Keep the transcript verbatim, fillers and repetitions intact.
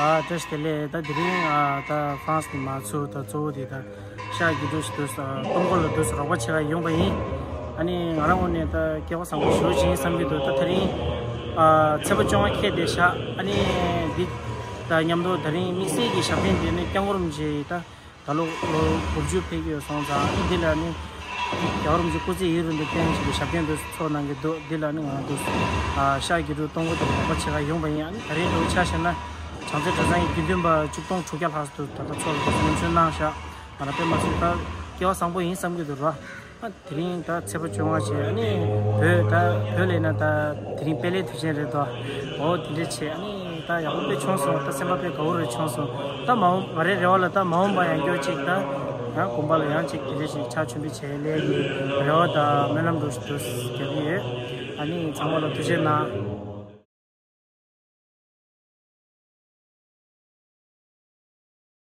ཨ། བཀྲ་ཤིས་བདེ་ལེགས། ད་དེ་རིང་ཨ་ད་ཧྥ་རན་སི་ནས་མ་ཚུར་ད་གཙོ་བོ་དེ་ད་ཤར་རྒྱུད་འགྲོ་ཞིག་འདུག་ཨ། སྟོན་སྐོར་ལ་འདུག་རོགས་པ་བྱེད་ག་ཡོང་པ་ཡིན། ཨ་ནི་ང་རང་ངོས་ནས་ད་སྐལ་བ་བཟང་པོ་ཞེ་པོ་ཅིག་ཡིན་བསམ་གྱི་འདུག་ད་དེ་རིང་ཨ་ཚེས་པ་བཅོ་ལྔ་ཁེལ་བསྡད་ཤག་ཨ་ནི་འདི་ད་མཉམ་དུ་དེ་རིང་དམིགས་བསལ་གྱི་ཞབས་བརྟན་དེ་ནི་སྐྱབས་མགོན་རིན་པོ་ཆེ་ད། ད་ལོ་ལོ་དགུ་བཅུ་ཕེབས་ཀྱི་ཡོད་སོང་ཙང་། ཨ་ནི་འདི་ལ་ནི་རྒྱལ་བ་རིན་པོ་ཆེ་སྐུ་ཚེ་ཡུན་རིང་དུ་བརྟན་ཅིག་གི་ཞབས་བརྟན་དུ་ཚོགས་གནང་གི་འདུག་འདི་ལ་ནི་ང་ཚོ་ཨ་ཤར་རྒྱུད་འགྲོ་སྟོན་སྐོར་དུ་རོགས་པ་བྱེད་ག་ཡོང་པ་ཡིན། ཨ་ནི་ད་རེས་འགྲོ་ཆ་བཞག་ན་བྱང་རྩེ་གྲྭ་ཚང་གི་དགེ་འདུན་པ་བཅུ་སྟོང་དྲུག་བརྒྱ་ལྷག་ཙམ་དུ་ད་ལྟ་ཚོགས་ལ་འཛོམས་ཞུགས་གནང་ཤག་ང་རང་དཔེ་མ་སྲིད་ད་སྐལ་བ་བཟང་པོ་ཡིན་བསམ་གྱི་འདུག་ར། དེ་རིང་ད་ཚེས་པ་བཅོ་ལྔ་བྱས། ཨ་ནི་བོད་ད་བོད་ལས་ན་ད་དེ་རིང་དཔལ་ལྡན་དུས་ཆེན་རེད་དོ། འོ་དེ་འདྲ་བྱས། ཨ་ནི་ད་ཡག་པོ་དཔེ་བྱུང་སོང་། ད་སེམས་པ་དཔེ་དགའ་བོ་རེ་བྱུང་སོང་། ད་མ་འོངས་ང་རའི་རེ་བ་ལ་ད་མ་འོངས་པ་ཡང་སྐྱར་ཅིག་ད་ཡང་དགོན་པ་ལ་ཡང་ཅིག་དེ་འདྲ་ཞིག་ཕྱག་མཆོད་འབུལ་བྱས་ལས་ཀྱི་རེ་བ་ད་སྨོན་ལམ་འདྲ་ཞིག་འདྲ་རྒྱག་གི་ཡོད། ཨ་ནི་ཚང་མ་ལ་ཐུགས་རྗེ་གནང་།